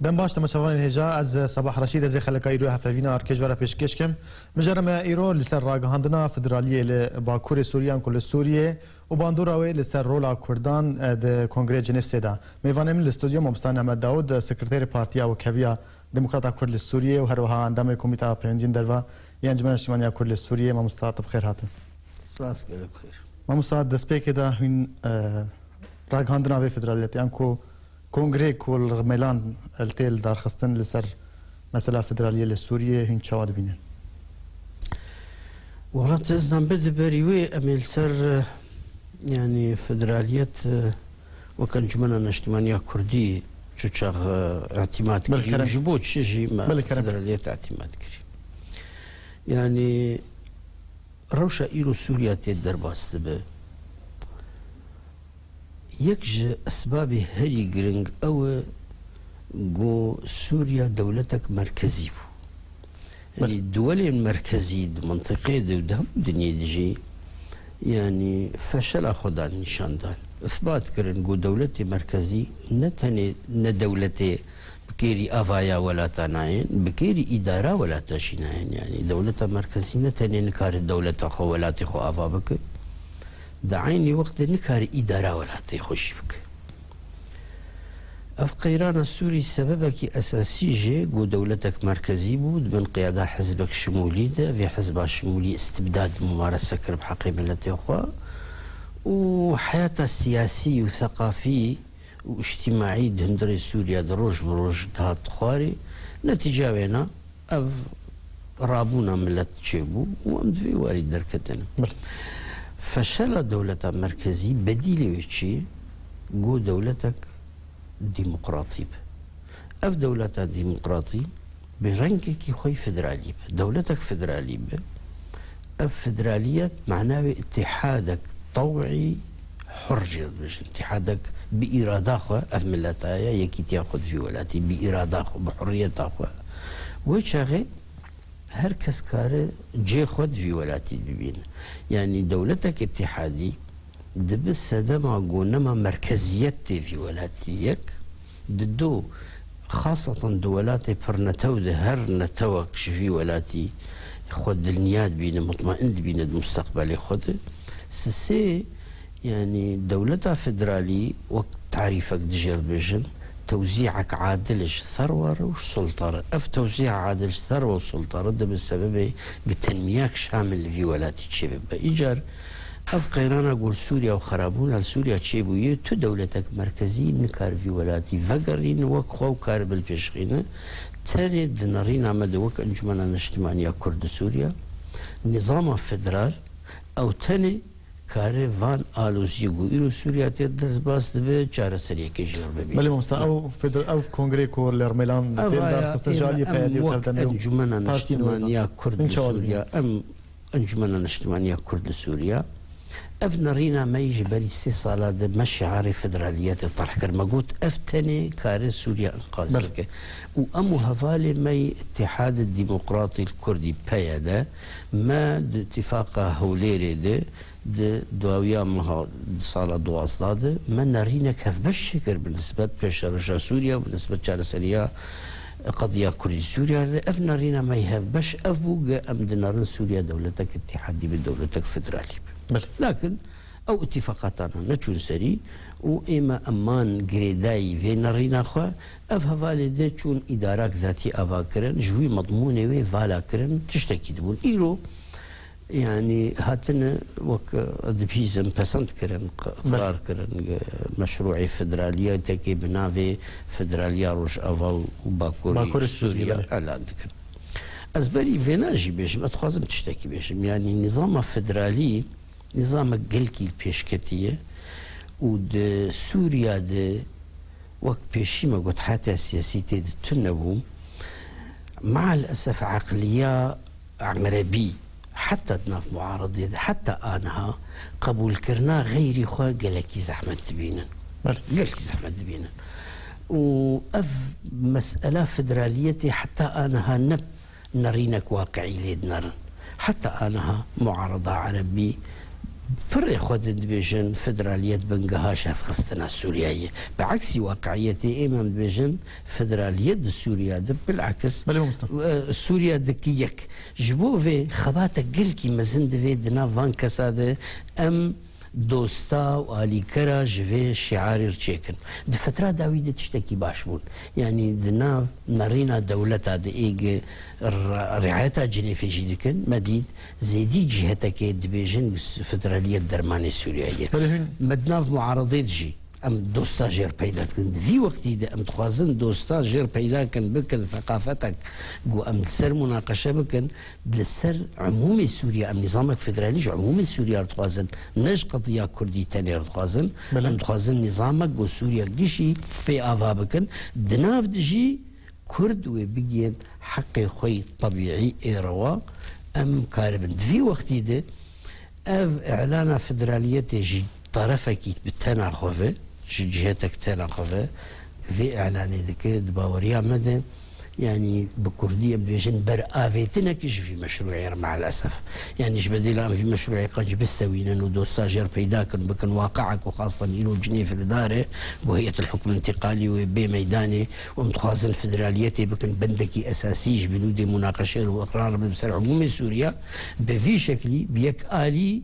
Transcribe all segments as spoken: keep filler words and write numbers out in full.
Dem baş, temaşevanên hêja, ez Sabah Reşîd, ez ê xeleka îro ya hevpeyvîna Arke ji we re pêşkêş kim. Mijara me ya îro li ser ragihandina federaliyê li Bakurê Sûriyan ku li Sûriyê û bandora wê li ser rola Kurdan, e, di Kongreyê Cenêvsê de. Mêvanê min li stûdyo mamosta Nehmet Dawud, e, sekreterê Partiya Wekheviya Demokrata Kurd li Sûriyê û her wiha endamê Komîteya Pêwendiyên Derve ya Encûmena Niştimaniya Kurd li Sûriyê. Mamosta, tu bi xêr hatin. Spas, gelek bi xêr. Mamosta, destpêkê de hûn, e, ragihandina vê federaliyetê, yan ku kongrê ku li Rmelan li tê lidarxistin li ser mesela federaliyê li Sûriyê, hûn çawa dibînin? Wala, tezdan bi di berî wê em ê li ser, e, yanî federaliyet, e, wek Encûmena Neştimaniya Kurdî çu çax, e, îtîmad Belê kirî û kerem. Ji bo çi jî me Belê kerem. Federaliyet îtîmad kirî? Yanî rewşa îro Sûriya tê derbas dibe. Yek ji esbabê herî giring ew e ku Sûriya dewletek merkezî bû. Yanî Belê. Duwelên merkezî di mintiqê de û di hemû dinyê de jî, yanî feşela xwe dan nîşan dan. Îsbat kirin ku dewletê merkezî ne tenê ne dewletê bi kêrî avaya welata nayên, bi kêrî îdara welata jî nayên. Yanî dewleta merkezî ne tenê nikare dewleta xwe, welatê xwe ava bike, di eynî wextê nikare îdara welatê xwe jî bike. Ev qeyrana Sûrî sebebekî esasî jê ku dewletek merkezî bû, di bin qiyada hizbek şimûlî de, vê hizba şimûlî îstibdad mumarese kir bi heqê miletê xwe û heyata siyasî û seqafî û îctîmaî di hundirê Sûriya de roj bi roj dihat xwarê. Netîca wêna ev rabûna milet çêbû û em di vê warî derketine. Belê. Feşela dewleta merkezî bedîlê wê çi ye? Ku dewletek demokratî be. Ev dewleta demokratî bi rengekî xwe yî federalî be. Dewletek federalî be. Ev federaliyet mana wê îtîhadek tew'î hur jê re dibêjin. Îtîhadek bi îrada xwe, ev mileta ye, yekîtiya xwe di vî welatî, bi îrada xwe, bi hurriyeta xwe. Wê çaxê her kes kare cê xwe di vî welatî bibîne. Yanî dewletek îtîhadî dibe sedema gonema merkeziyet tê vî welatî yek, di do xaseten di welatê pirnetew de her netewek ji vî welatî xwe dilniya dibîne, mutmain dibîne di musteqbelê xwe de. Sisê, yanî dewleta federalî wek tarîfek dijêr dibêjin, tewzîek adil ji serwe re û ji sulta re. Ev tewzîa adil ji serwe û sulta re dibe sebebê gitinmiyak şamil li vî welatî çêbibe. Îcar ev qeyrana ku li Sûriya û xerabûna li Sûriya çêbûye, tu dewletek merkezî nikar vî welatî vegerîne wek xwe û karibe li pêş xîne. Tenê di nerîna me de wek Encûmena Niştimaniya Kurd li Sûriya, nîzama federal, ew tenê kare van aloziyê ku îro Sûriya tê derbas dibe, çareseriyekê jê re bibîne. Belê mamosta, ew feder-, ev kongrê ku li Rmelan tê lidarxistin ji aliyê P Y D û T D M û Partî Nû, Hûn çawa dibînin? Ev nokta em wek Encûmena Niştimaniya Kurd li Sûriya, em Encûmena Niştimaniya Kurd li Sûriya, ev nerîna me yî ji berî sê sala de me şiarê federaliyetê terh kir. Me got, ev tenê kare Sûriya inqaz Belê. bike. Û em û hevalê me yî Îtîhadê Demokratî li Kurdî, P Y D, me di Îtîfaqa Hewlêrê de di dawiya meha di sala duwazdeh de me nerînek hevbeş çêkir bi nisbet pêşerojya Sûriya û bi nisbet çareseriya qediya Kurdî Sûriya re. Ev nerîna me yî hevbeş ev bû, ge em dinerin Sûriya dewletek îtîhadî be, dewletek federalî be. Belê. Lakin ew îtîfaqatana neçûn serî û ême eman girêdayî vê nerîna xwe. Ev hevalê de çûn îdarak zatî ava kirin, ji wî medmûnê wê vala kirin, tiştekî dibûn. Îro Yanî hatine wek, e, dibihîzin, pesend kirin, q-, Belê. qerar kirin, e, meşrûê federaliyetekê bi navê Federaliya Rojava û Bakurê Bakurê Sûriyê, Sûriya belê. elan dikin. Ez berî vêna jî bêjim, ez dixwazim tiştekî bêjim. Yanî nîzama federalî, nîzamek gelkî li pêşketî ye û di Sûriya de wek pêşî me got, heta siyasî tê de tune bû. Mael esef eqliya Erebî, heta di nav muaredê de, heta aniha qebûlkirina xeyrî xwe gelekî zehmet dibînin. Belê. Gelekî zehmet dibînin. Û ev mesela federaliyetê heta aniha ne nerînek waqiî lê dinerin. Heta aniha muareda erebî Pirê xwe din dibêjin federaliyet bingeha şevxistina Sûriyeyê ye. Bi eksî waqiiyetê êm em dibêjin federaliyet di Sûriya de bilakis, Belê, mamosta. E, Sûriya dike yek. Ji bo vê xebatek gelkî mezin divê di nav van kesa de em dosta û alîkera ji vê şiarê re çêkin. Di fetra dawî de tiştekî baş bûn. Yanî di nav nerîna dewleta de ê gi ra-, riayeta Cinêfê jî dikin, me dît zêdî cîhetekê dibêjin s-, federaliyet dermanê Sûriyeyê ye. Belê hûn Me di nav muaredê de jî em dosta jêr peyda dikin. Di vî wextî de em dixwazin dosta jêr peyda kin, bikin seqafetek ku em li ser munaqeşe bikin, li ser umûmê Sûriye, em nîzamek federalî ji umûmê Sûriye re dixwazin, ne ji qediya Kurdî tenê re dixwazin. Belê. Em dixwazin nîzamek ku Sûriye gişî pê ava bikin. Di nav de jî Kurd wê bigihên heqê xwe yî tebîî ê rewa em karibin. Di vî wextî de ev îlana federaliyetê ji terefekî bi tena xwe ve, ji cihetek tena xwe ve vê îlanê dike, di baweriya me de, yanî bi kurdî em dibêjin beravêtinekî ji vî meşrûyê re meelesef. Yanî ji bedêla em vî meşrûyê qenc bistewînin û dosta jêr peyda kin, bikin waqiek û xastan îro Cinêv li dar e, ku Heyet el Hukm Întiqalî wê bê meydanê û em dixwazin federaliyetê bikin bendekî esasî ji binûdê munaqeşe re û iqrar re bi ser umûmê Sûriya, bi vî şeklî, bi yek alî,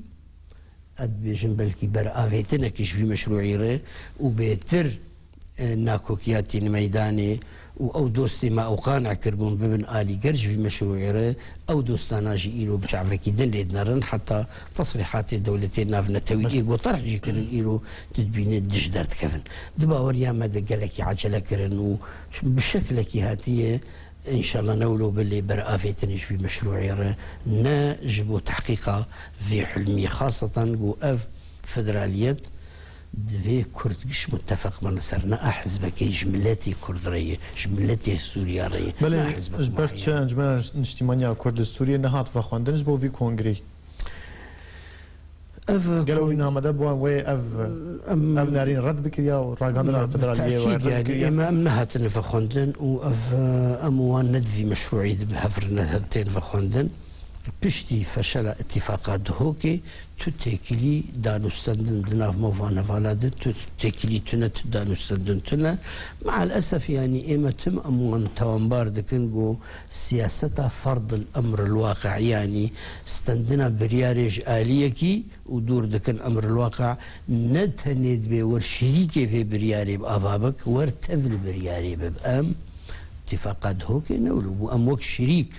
ez dibêjim belkî beravêtinekî ji vî meşrûyê re û bêtir, e, nakokiya tîne meydanê û ew dostê me ew qane kiribûn bibin alîger ji vî meşrûyê re, ew dostana jî îro bi çavekî din lê dinerin, heta tesrîhatê dewletê navnetewî ê ku terh jî kirin îro tu dibînî dij derdikevin. Di baweriya me de gelekî ecele kirin û bi şeklekî hatiye, înşallah ne wilo be lê beravêtinê ji vî meşrûyê re, ne ji bo tehqîqa vê hilmî, xaseten ku ev federaliyet divê Kurd giş muttefeq bin li ser, ne a hizbekê ji miletê Kurd re ye, ji miletê Sûriya re ye, Belê, ne a hizbek ji ber çi muayyen. Encûmena Niştîmaniya Kurd li Sûriyê nehat vexwendin ji bo vî kongrê? Ev Gelo kon- wî namede bi wan wê ev, Em ev nerîn red bikiriya û ragihandina Ya, bi federaliyê wê tekîd, red yanî, kiriya? Ême em nehatine vexwendin û ev, em wan ne di vî meşrûî de bi hev re ne tên vexwendin. Piştî feşela îtîfaqa Duhokê, tu têkilî danûstendin di nav me û van hevala de, tu têkilî tune, tu danûstendin tune. Meal esef, yanî, ême tim em wan tawanbar dikin ku siyaseta ferdil emril waqi, yanî stendina biryarê ji aliyekî û dûr dikin emril waqi, ne tenê dibê wer şirîkê vê biryarê bi ava bik, wer tev li biryarê bib. Em îtîfaqa Duhokê ne wilo bû. Em wek şirîk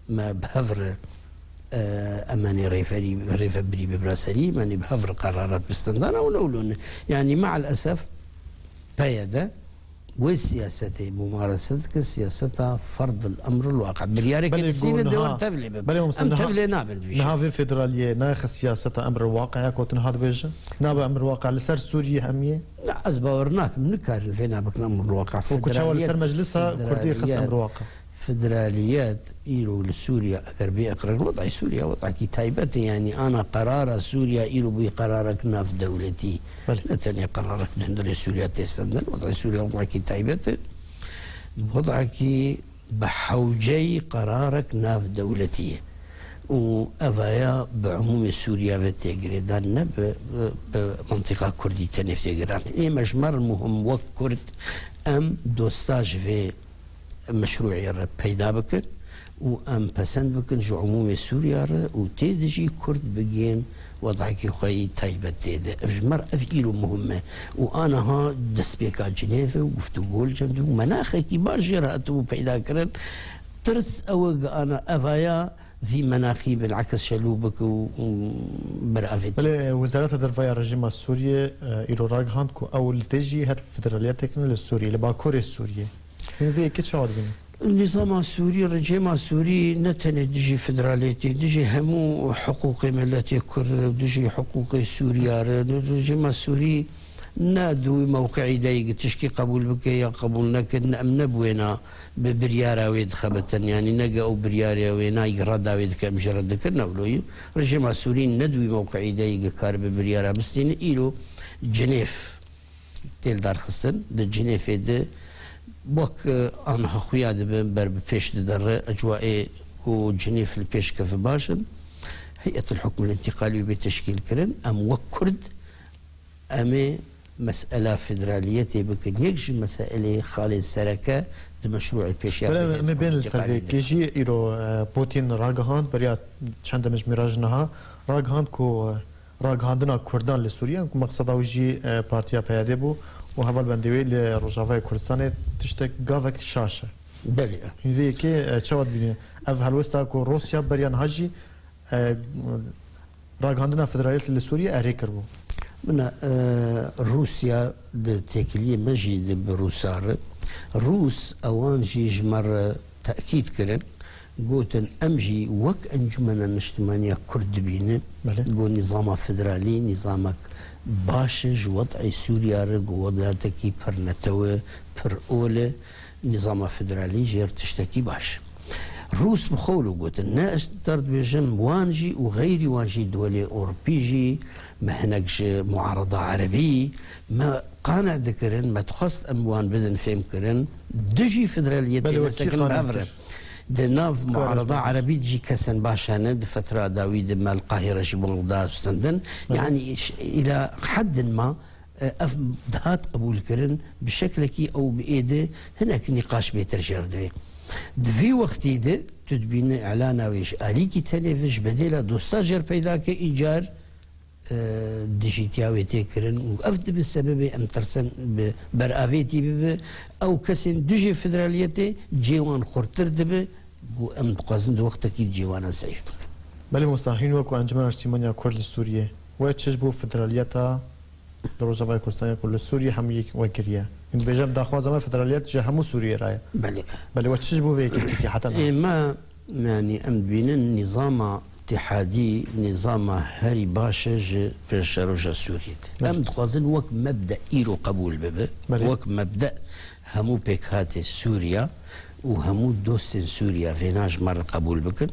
me bi hev re, e, em enê rêverî, rêvebirî bi biraserî, em enê bi hev re qerarat bi stendana û ne wilo ne. Yanî meal esef, P Y D wê siyasetê mumarese dike, siyaseta ferdil emril waqi. Biryareke Belê, disîne ku de niha, wer tevlê bibin. Belê, mamoste, Em niha, tevlê nabin di vî niha şeklê. Vê federaliyê naxe siyaseta emril waqi ya ku tu niha dibêje? Nabe emril waqi li ser Sûriyê hemiyê? Na, ez bawer nakim, nikarin vê nabikin emril waqi. Û ku çawa li ser Federaliyet, meclisa Kurdî xist federaliyet, emril waqi? Federaliyet îro li Sûriye eger bê iqrar, wed'ê Sûriye wed'ekî taybet e, yanî ana qerara Sûriye îro bûye qerarek navdewletî. Belê. Ne tenê qerarek di hundirê Sûriye tê stendin, wed'ê Sûriye wed'ekî taybet e. Wed'ekî bi hewceyî qerarek navdewletî ye. Û evaya bi umûmê Sûriye ve tê girêdan, ne bi, bi, bi mintîqa Kurdî tenê tê girandin. Ême ji me re muhim wek Kurd em dosta ji vê meşrûyê re peyda bikin û em pesend bikin ji umûmê Sûriya re û tê de jî Kurd bigihên wed'ekî xwe yî taybet tê de. Ev ji me re ev îro muhim e. Û aniha destpêka Cinêve û guftûgo li cem dibû, menaxekî baş jê re hatibû peyda kirin. Tirs ew e ku ana evaya vî menaxî bilakis şelû bike û, û beravêt. Belê, Wezareta Derve ya rejîma Sûriyê, e, îro ragihand ku ew li dijî her federaliyetê kin li Sûriyê, li Bakurê Sûriyê. Hûn vê yekê çawa dibînin? Nîzama Sûrî, rejîma Sûrî ne tenê dijî federaliyetê, dijî hemû hiqûqê miletê Kurd, dijî hiqûqê Sûriya re. Rejîma Sûrî ne di wî mewqeî de ye ku tişkî qebûl bike ya qebûl neke, ne, em ne bi wêna bi biryara wê dixebitin. Yanî ne ge ew biryara wêna ye reda wê dike, em jê re dikin, ne wilo ye. Rejîma Sûrî ne di wî mewqeî de ye ku karibe biryara bistîne. Îro Cinêv tê lidarxistin. Di Cinêfê de wek, e, aniha xuya dibe ber bi pêş didere, ecwayê ku Cinêf li pêş keve baş in. Heyet el-Hukm el-Întiqalî wê bê teşkîlkirin, em wek Kurd, em ê mesela federaliyetê bikin yek ji meselê xalên sereke di meşrûê pêşiya Belê, heyet em ê el-Hukm bên li ser el-Întiqalî vê de. Kêjiyê îro, e, Putin ragihand, beriya çend demê ji mîra jî niha, ragihand ku, e, ragihandina Kurdan li Sûriye, ku meqseda wî jî, e, Partiya P Y D bû û hevalbendê wê li Rojavayê Kurdistanê tiştek gavek şaş e. Belê. Hîn vê yekê, e, çawa dibîne? Ev helwesta ku Rûsya beriya niha jî, e, ragihandina federaliyetê li Sûriye erê kiribû. Mina, e, Rûsya di têkiliyê me jî di bi Rûsa re. Rûs ewan jî ji me re tekîd kirin. Gotin, em jî wek Encûmena Niştimaniya Kurd dibînin Belê. ku nîzama federalî nîzamek baş e, ji wed'ê Sûriya re ku wedatekî pir netew e, pir ol e, nîzama federalî jê re tiştekî baş e. Rûs bi xwe wilo gotin, ne ez te dibêjim, wan jî û xeyrî wan jî, duwelê Ewropî jî, me hinek ji muarada erebî me qane dikirin, me dixwest em wan bidin fêhmkirin, dijî federaliyetê Belê, ne wekî sekin qane bevre. dikir. Di nav Kare muarada xwe. erebî de jî kesên baş hene, di fetra dawî de me li Qahîre jî wan da stendin. Belê. Yanî, îş-, îla heddin ma, e, ev dihat qebûlkirin, bi şeklekî ew bi êdî hinek nîqaş bêtir jê re divê. Di vî wextî de tu dibîne îlana wê ji alîkî tenê ve, ji bedêla dosta jê re peyda ke, îcar e, dijîtiya wê tê kirin û ev dibe sebebê em tirsin bi beravêtî bibe. Ew kesên dijî federaliyetê cê wan xurttir dibe ku em dixwazin di wextekî cê wana zeîf bikin. Belê mamosta, hîn wek ku Encûmena Niştimaniya Kurd li Sûriyê, we çi ji bo federaliyeta li Rojavayê Kurdistanê ku li Sûriyê hemû yek wek kiriye. Hîn dibêje, daxwaza me federaliyet ji hemû Sûriyê re ye. Belê. Belê, we çi ji bo vê yekê kiriye heta niha? Ê me, yanî em dibînin nîzama îtîhadî, nîzama herî baş e ji pêşeroja Sûriyê de. Belê. Em dixwazin wek mebde îro qebûl bibe, Belê. wek mebde hemû pêkhatê Sûriya û hemû dostên Sûriya vêna ji me re qebûl bikin.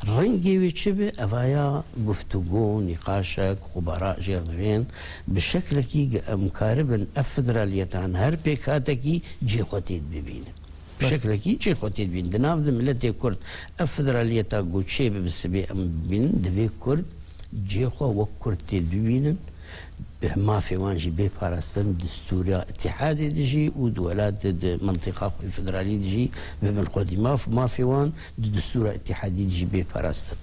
Rengê wê çi be, evaya guftûgo, nîqaşek, xubara jê re divên, bi şeklekî ku em karibin ev federaliyetan her pêkhatekî cê xwe tê bibînin. Bi şeklekî cê xwe tê dibînin. Di nav de miletê Kurd ev federaliyeta ku çêbe bi sibê em bibînin, divê Kurd cê xwe wek Kurd tê bibînin, bi mafê wan jî bê parastin, distûra îtîhadê de jî û di welatê, di mintîqa xwe federalî de jî bibin xwedî maf, mafê wan di distûra îtîhadî de jî bê parastin.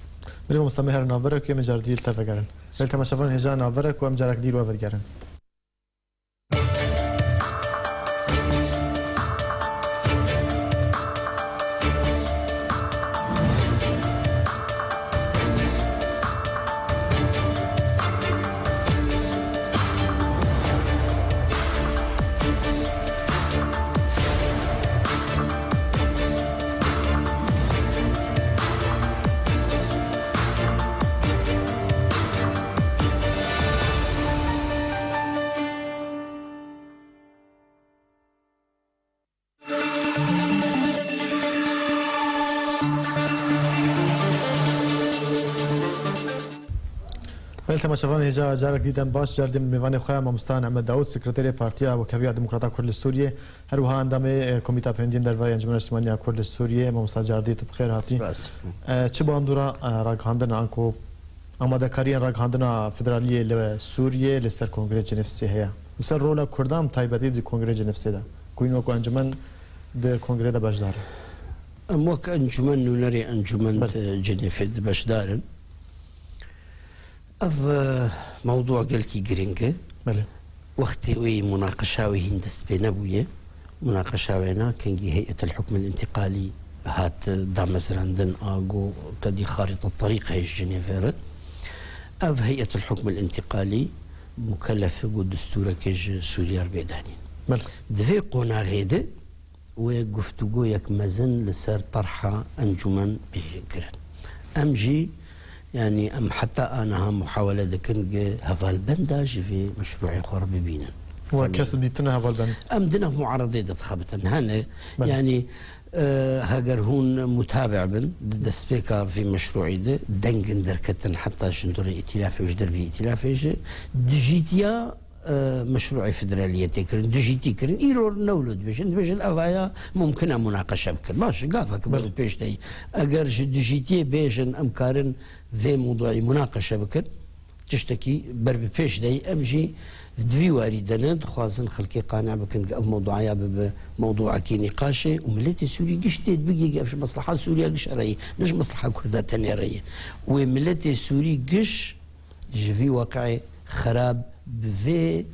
Belê mamosta, me here navbera ku em carek dî li te vegerin. Belê temaşevan hêja navbera ku em carek dî li we vegerin. Belê temaşevan hêja carek dî dem baş, carek dî mêvanê xwe ya mamosta Ehmed Dawud, sekreterê Partiya Wekheviya Demokrata Kurd li Sûriyê, her wiha endamê, e, Komîta Pêwendiyên Derve ya Encûmena Niştimaniya Kurd li Sûriyê, mamosta carek dî tu bi xêr hatî. Spas. E, çi bandora, e, ragihandina anku amadekariyên ragihandina federaliyê li Sûriyê li ser Kongrê Cenevsê heye? Li ser rola Kurdan bi taybetî di Kongrê Cenevsê de, ku hîn wekî encûmen di kongrê de beşdar in? Em wek encûmen, nûnerê encûmen Belê. di Cenevê de beşdar in. Ev, e, mewdûa gelkî giring e. Belê. Wextê wê munaqeşa wê hîn dest pê nebûye. Munaqeşa wêna kengî Heyet el Hukm el Întiqalî hat damezrandin, a ku tedî xarîta terîq heye ji Cenevê re. Ev Heyet el Hukm el Întiqalî mukellef e ku distûrekê ji Sûriye re bê danîn. Belê. Di vê qonaxê de wê guftûgoyek mezin li ser terha encûmen bê kirin. Em jî, yanî em heta aniha muhawele dikin ku hevalbenda ji vê meşrûê xwe re bibînin. We Yanî kes dîtine hevalbend? Em di nav muaredê de dixebitin. Hene, Belê. yanî, e, heger hûn mutabe bin di destpêka vê meşrûê de dengin derketin heta ji hundirê îtîlafê û ji dervî îtîlafê jî dijîtiya e, meşrûê federaliyetê kirin, dijîtî kirin. Îro ne wilo dibêjin, dibêjin ev aya mumkin e munaqeşe bikin. Baş e, gavek ber Belê. bi pêş deyî. Eger ji dijîtiyê bêjin em karin vê mewduî munaqeşe bikin, tiştekî ber bi pêş deyî. Em jî di vî warî de ne, dixwazin xelkê qane bikin ku ev mewduaya bibe mewduekî nîqaşê û miletê Sûrî giş tê dibigê ku ev ji mesleha Sûriya giş re ye, ne ji mesleha Kurda tenê re ye. Wê miletê Sûrî giş ji vî weqayê xerab bi vê,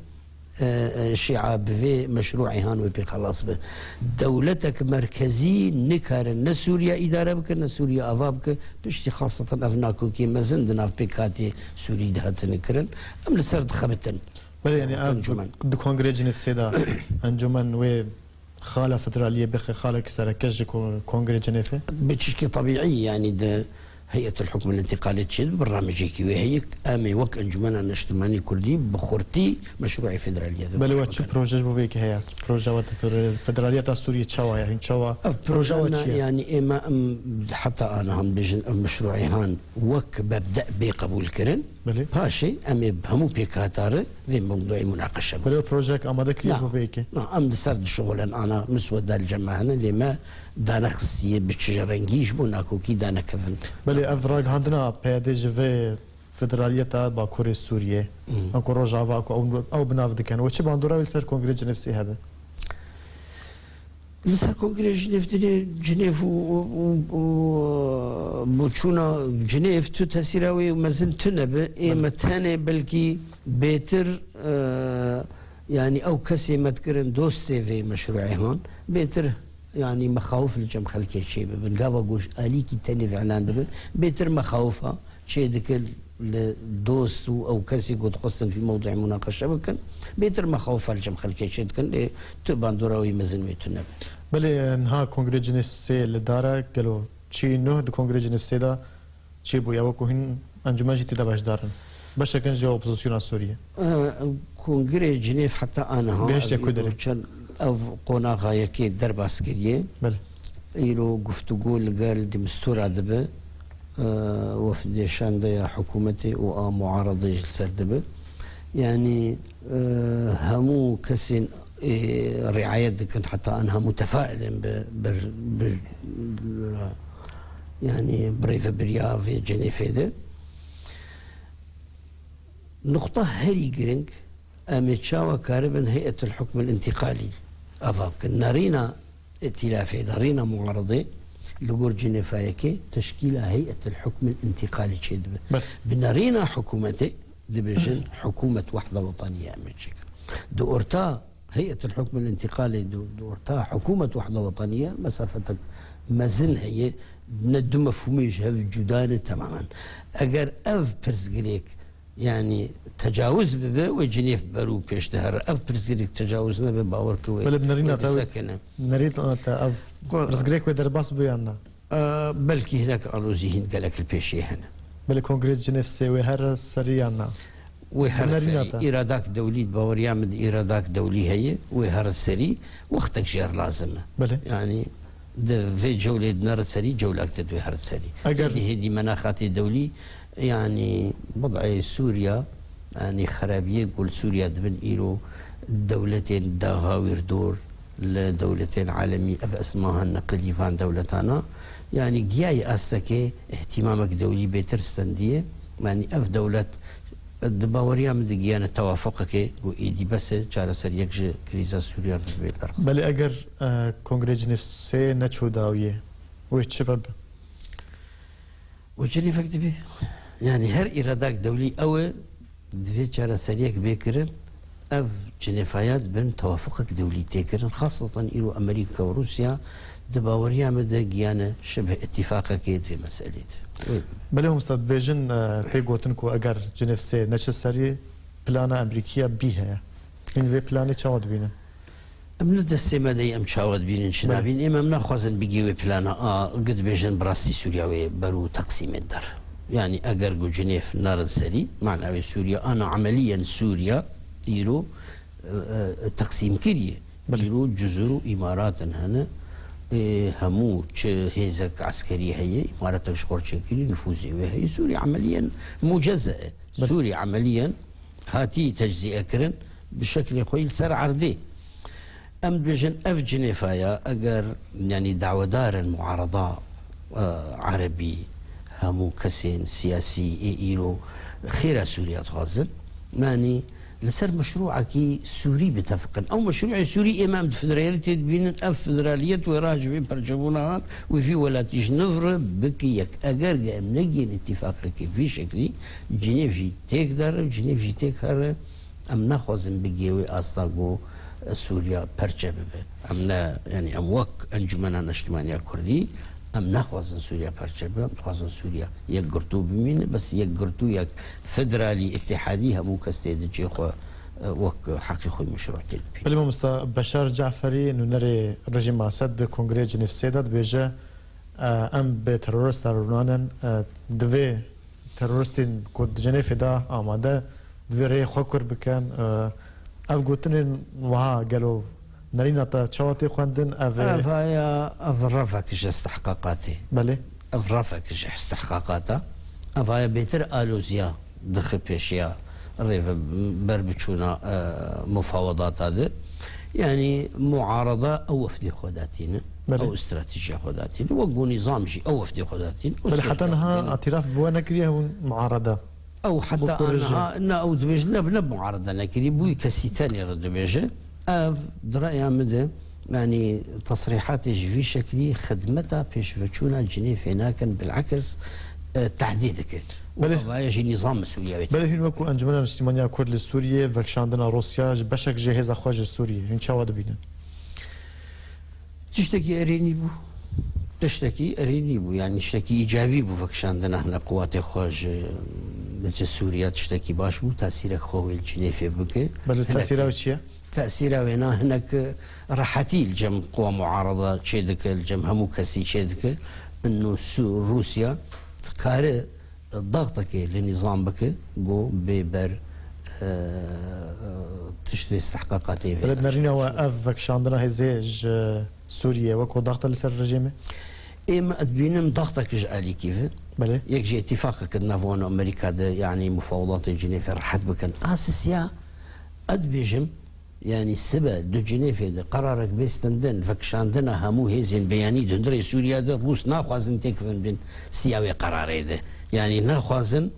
e, e, şîa, bi vê meşrûê han wê pê xelas be. Dewletek merkezî nikare ne Sûriya îdare bike, ne Sûriya ava bike. Piştî xaseten ev nakokiyê mezin di nav pêkhatê Sûrî de hatine kirin. Em li ser dixebitin. Belê, yani ev Encûmen. di Kongrê Cinîfsê de encûmen wê xala federaliyê bixe xalek sereke ji ko-, Kongrê Cinêfê? Bi tişkî tebîî, yanî di Heyetul Hukmul Întiqalê çêdibe, bernamecekî wê heye. Em ê wek Encûmena Neştimanî Kurdî bi xurtî meşrûê federaliyê de Belê, we çi proje ji bo vê yekê heye? Proja we di federaliyeta Sûriyê çawa ye? Hîn çawa? Ev proja we çi ye? Yanî ême em heta aniha em bêjin ev meşrûê han wek mebde bê qebûl kirin. Belê. Paşê em ê bi hemû pêkhata re vê mewduî munaqeşe bikin. Belê, projeyek amade kiriye Na, bo vê yekê? na, em di ser dişuxulin ana misweda li cem me hene, lê me danexistiye bi çi rengî ji bo nakokî danekevin. Belê, ev ragihandina P Y D ji vê federaliyeta Bakurê Sûriyê, Hmm. anku Rojava ku ew, ew bi nav dikin. We çi bandora wî li ser Kongrê Cinîfsê hebe? Li ser Kongrê Cinêv dinê, Cinêv û, û, û, û, bo çûna Cinêv tu tesîra wê mezin tune be. Ê Belê. me tenê belkî bêtir, e, yanî ew kesê me dikirin dostê vê meşrûê han, bêtir, yanî mexawif li cem xelkê çê bibin. Gava ku ji alîkî tenê vîlan dibe, bêtir mexawifa çê dike li dost û ew kesê ku dixwestin vî mewduê munaqeşe bikin, bêtir mexawifa li cem xelkê çê dikin, lê tu bandora wî mezin wê tune be. Belê, niha Kongrê Cinîfsê li dar e, gelo çi nuh di Kongrê Cinîfsê de çi bûye, wekû hîn encûmen jî tê de beşdar in? Beşek in ji opozisyona Sûriyê. E, Kongrê Cinêv heta aniha Gihişte ev ku derê? îro çend ev qonaxa yekê derbas kiriye. Belê. Îro guftûgo li gel Demistura dibe, e, wefdê şandeya hikûmetê û a muaredê jî li ser dibe. Yanî, e, hemû kesên, e, riayet dikin, heta an hemû tefail in bi, bi, bi, yanî bi rêvebiriya vê Cinêfê de. Nuqta herî giring, em ê çawa karibin Heyetul Hukmul Întiqalî ava bikin? Nerîna îtîlafê, nerîna muaredê li gor Cinêfayekê teşkîla Heyetul Hukmul Întiqalî çêdibe. Belê. Bi nerîna hikûmetê dibêjin hikûmet wehda wetaniye em ê çêkin. Di orta Heyetul Hukmul Întiqalê di, di orta hikûmet wehda wetaniye mesafetek mezin heye, ne du mefhûmê ji hev cuda ne temamen. Eger ev pirsgirêk, yanî tecawuz bibe, wê Cinêv ber û pêş dihere. Ev pirsgirêk tecawuz nebe, bawer ke wê, Belê, bi nerîna wê te wê, disekine. nerîna te ev Xwe- pirsgirêk wê derbas bibe yan na? E, belkî hinek alozî hîn gelek li pêşê hene. Belê, Kongrê Cinêfsê wê here serî yan na? Wê here Nerîna serî. te. Îradak dewlî, di baweriya min de îradak dewlî heye, wê here serî, wextek jê re lazim e. Belê. Yanî di vê cewlê de nere serî, cewlek de dê wê here serî. Eger Hêdî hêdî menaxatê dewlî, yanî bid'ê Sûriya, yanî xerabiyê ku li Sûriya dibin îro dewletên daxa wîrdor, li dewletên alemî ev esma hene qilî van dewletana. Yanî giyayê astekê îhtîmamek dewlî bêtir stendiye. Yanî ev dewlet di baweriya min de giyane tewafukekê ku êdî bes e, çareseriyek ji krîza Sûriya re divê derxist. Belê eger, e, Kongrê Cinîfsê neçû dawiyê, wê çi bibe? Û Cinîfek dibe. Yanî her îradak dewlî ew e, divê çareseriyek bê kirin. Ev Cinêfaya dibin tewafuqek dewlî tê kirin. Xaseten îro Amerîka û Rûsya di baweriya min de giyane şibh îtîfaqekê di vê meselê de. Wê bibe. Belê, Homsta, dibêjin, e, tê gotin ku eger Cinêf sê neçe serî, plana Amerîkiya bî heye. Hûn vê planê çawa dibînin? Em ne destê me de ye, em çawa dibînin, çi Belê. nabînin. Ême em naxwazin bigî wê plana A, gi dibêjin bi rastî Sûriya wê ber û teqsîmê der. Yanî eger ku Cinêf nerin serî, mana wê Sûriya, ana emeliyen Sûriya îro, e, e, teqsîmkirî ye. Belê. Îro cizir û îmarat in hene. E, hemû çi hêzek eskerî heye, îmaretek ji xwe re çêkirî, nifûzê wê heye. Sûriya emeliyen muceze e. Belê. Sûriya emeliyen hatî teczîye kirin, bi şeklê xwe yî li ser erdê. Em dibêjin ev Cinêfa ya, eger, yanî dawedarên muarada, e, erebî, hemû kesên siyasî ê îro xêra Sûriya dixwazin, yanî li ser meşrûekî Sûrî bitefiqin. Ew meşrûê Sûrî ême em di federaliyetê dibînin, ev federaliyet wê ra ji vê perçebûna han û vî welatî ji nû re bike yek. Eger ge em negihên îtîfaqekê vî şeklî, Cinêv jî têk dere, Cinêv jî têk here, em naxwazin bigihê wê asta ku, e, Sûriya perçe bibe. Em ne, yanî em wek Encûmena Neştimaniya Kurdî, em naxwazin Sûriya perçe bibe, em dixwazin Sûriya yekgirtû bimîne, bes yekgirtûyek federalî, îtîhadî hemû kes tê di cê xwe, e, wek heqê xwe meşrû tê dibîne. Belê mamosta Beşar Caferî, nûnerê rejîma Esed di Kongreyê Cinêv sê de dibêje, e, em bi terorista rûnanin, e, divê teroristên ku di Cinêfê de amade, divê rêyê xwe kur bikin. E, ev gotinên wiha gelo nerîna te çawa tê xwendin? Ev ê Ev haya, ev revek ji istihqaqatê. Belê. Ev revek ji istihqaqata. Ev haya bêtir aloziya dixe pêşiya rêve ber biçûna, e, mufawedata de. Yanî muarada ew wefdê xwe datîne. Belê. Ew stratejiya xwe datîne. Wek ku nîzam jî ew wefdê xwe datîne. Ew Belê, heta stratejiya niha xwe datîne. Îtîraf bi we nekiriye hûn muarada? Ew heta Bû ku rejîm. Aniha, na ew dibêjin, ne, ne muarada nekirî, bûyî kesî tenê re dibêje. Ev, di reya min de, yanî, tesrîhatê ji vî şeklî xidmeta pêşveçûna Cinêfê nakin, bilekis, e, tehdîd dike. Û Belê. Evaya jî nîzam mesûliya wê Belê, hûn wekû Encûmena Niştimanî ya Kurd li Sûriyê, vekişandina Rûsya ji beşek ji hêza xwe ji Sûriyê, hûn çawa dibînin? Tiştekî erênî bû. Tiştekî erênî bû, yanî tiştekî îcabî bû vekişandina hine quwatê xwe ji, ji Sûriya tiştekî baş bû, tesîrek xwe wê li Cinêfê bike. Belê, Hinek tesîra wê çi ye? Tesîra wê na hinek rehetî li cem quwa muarada çêdike, li cem hemû kesî çêdike. Ino Sû-, Rûsya dikare daxtekê li nîzam bike, ku bê ber, e, e, tiştê istihqaqatê vê Belê, nerîna we ev vekişandina hêzê ji Sûriyê weko daxte li ser rejîmê? Ê me dibînin daxtek ji alîkî ve. Belê. Yek ji îtîfaqeke di nav wan û Amerîka de, yanî mufawelatê Cinêfê rehet bikin. A sisiya, ez dibêjim, Yanî sibe du Cinêfê de qerarek bê stendin, vekişandina hemû hêzên beyanî di hundirê Sûriya de, Rûs naxwazin têkevin bin siya wê qerarê de. Yanî naxwazin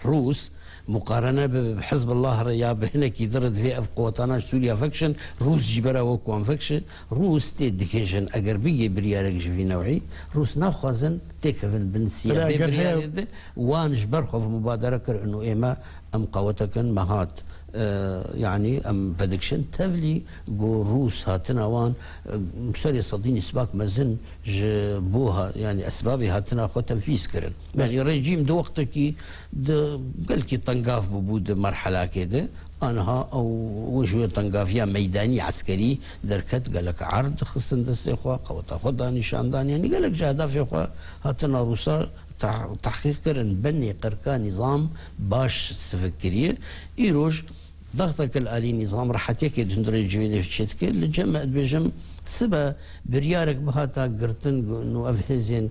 Rûs muqarene bibe bi Hizbullah re ya bi hinekî din re divê ev quwetana ji Sûriya vekişin, Rûs jî bera wek wan vekişe. Rûs tê dikêjin, eger bigê biryarek ji vî newî, Rûs naxwazin têkevin bin siya Belê, vê eger heye biryarê de, wan ji ber xwe ve mubadere kir, ino ême em qewetek in, me hat. E, yanî em vedikişin tevlî ku Rûs hatina wan, e, serê sedî nîsbak mezin ji bo ha-, yanî esbabê hatina xwe tenfîz kirin. Yanî rejîm di wextekî di gelkî tengav bûbû di merhelakê de, aniha ew ji wê tengaviya meydanî eskerî derket, gelek erd xistin destê xwe, qeweta xwe da nîşandan, yanî gelek ji ehdafê xwe hatina Rûsa tah-, tehqîq kirin, benê qirka nîzam baş sivik kiriye. Îroj daxtek li alî nîzam rehetiyekê di hundirê Cinêv çêdike. Li cem me dibêjim, sibe biryarek bihata girtin, got, ino ev hêzên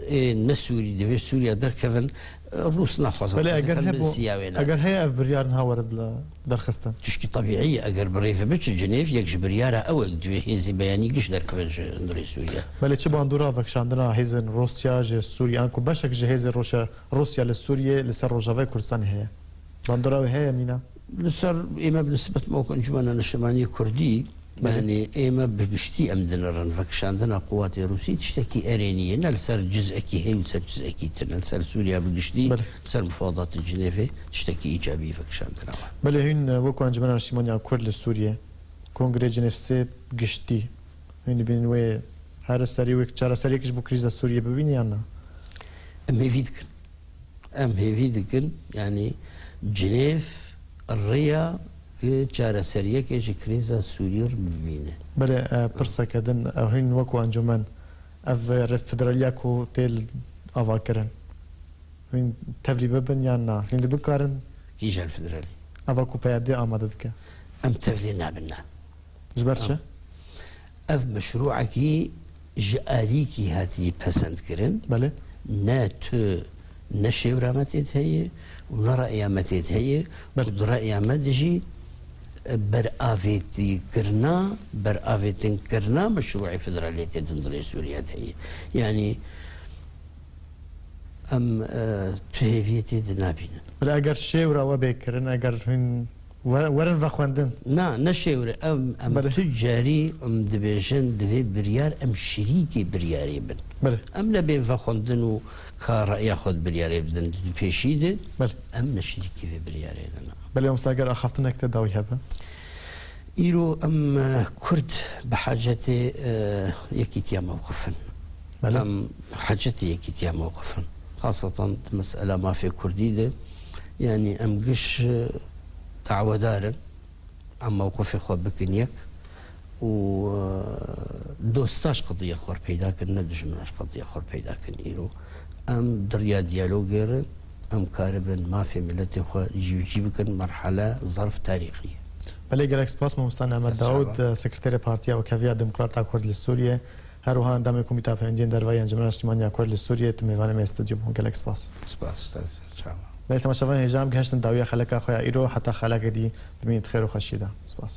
ê ne Sûrî divê Sûriya derkevin, Rûs naxwazin Belê, xwe eger dixin bin hebo, siya wê ne. Eger heye ev biryar niha were derxistin? Tişkî tebîî ye, eger bi rê ve biçe Cinêv, yek ji biryara ew e, divê hêzê beyanî giş derkevin ji hundirê Sûriya. Belê, çi bandora vekişandina hêzên Rûsya ji Sûriyê, anku beşek ji hêzên Rûsya, Rûsya li Sûriyê li ser Rojavayê Kurdistanê heye? Bandora wê heye, nîna? Li ser ême bi nisbet me wek Encûmena Niştimanî Kurdî, Belê. Yanî ême bi giştî em dinirin vekişandina quwatê Rûsî tiştekî erênî ye. Ne li ser cizekî hê û ser cizekî tune. Li ser Sûriya bi giştî, Belê. Li ser mufadatê Cinêvê tiştekî îcabî vekişandina wan. Belê, hûn, e, wekû Encûmena Niştimanî ya Kurd li Sûriyê, Kongrê Cinêv sê bi giştî, hûn dibînin wê here serî wek çareseriyek ji bo krîza Sûriyê bibîne yan na? Em hêvî dikin. Em hêvî dikin, yanî Cinêv rêya ki çareseriyekê ji krîza Sûriyê re bibîne. Belê, e, pirseke din, e, hûn wekû encûmen, ev, e, federaliya ku tê avakirin, hûn tevlî bibin yan na? Hûn dê bikarin? Kîjan federalî? Eva ku P Y D amade dike. Em tevlî nabin, na. Ji ber çi? Ev meşrûekî ji alîkî hatî pesend kirin. Belê. Ne tu, ne şêwra me tê de heye û ne reya me tê de heye. Belê. Û di reya me de jî beravêtîkirina, beravêtinkirina meşrûê federaliyetê di hundirê Sûriye de ye. Yanî em, e, tu hêviyê tê de nabînin. Belê eger şêwra we bê kirin, eger hûn we-, werin vexwendin. Na, ne şêwre. Em, em Belê. tu carî em dibêjin, divê biryar em şirîkê biryarê bin. Belê. Em nebên vexwendin û ka reya xwe di biryarê bidin di pêşî de. Belê. Em ne şirîkê vê biryarê ne. Belê, mamosta, eger axaftinek te dawî hebe? Îro em, e, Kurd bi hacetê, e, yekîtiya mewqif in. Belê. Em hacetê yekîtiya mewqif in. Xaseten di mesela mafê Kurdî de, yanî em giş, e, dawedar in. Em mewqifê xwe bikin yek û, e, dosta ji qediya xwe peyda kin, ne dijmina ji qediya xwe peyda kin îro. Em di riya diyalogê re em karibin mafê miletê xwe cî bi cî bikin, merhele zerf tarîxî. Belê, gelek spas mamosta Nehmet Serçava. Dawud, e, sekreterê Partiya Wekhevî ya Demokrata Kurd li Sûriyê, her wiha endamê Komîta Peyvendiyên Derve ya Encûmena Niştimanî ya Kurd li Sûriyê, tu mêvanê me yê stûdyo bûn. Gelek spas. Spas, ser, serçava. Belê, temaşevanên hêja, em gihiştin dawiya xeleka xwe ya îro, heta xelekê dî bimînin di xêr û xweşiyê de. Spas.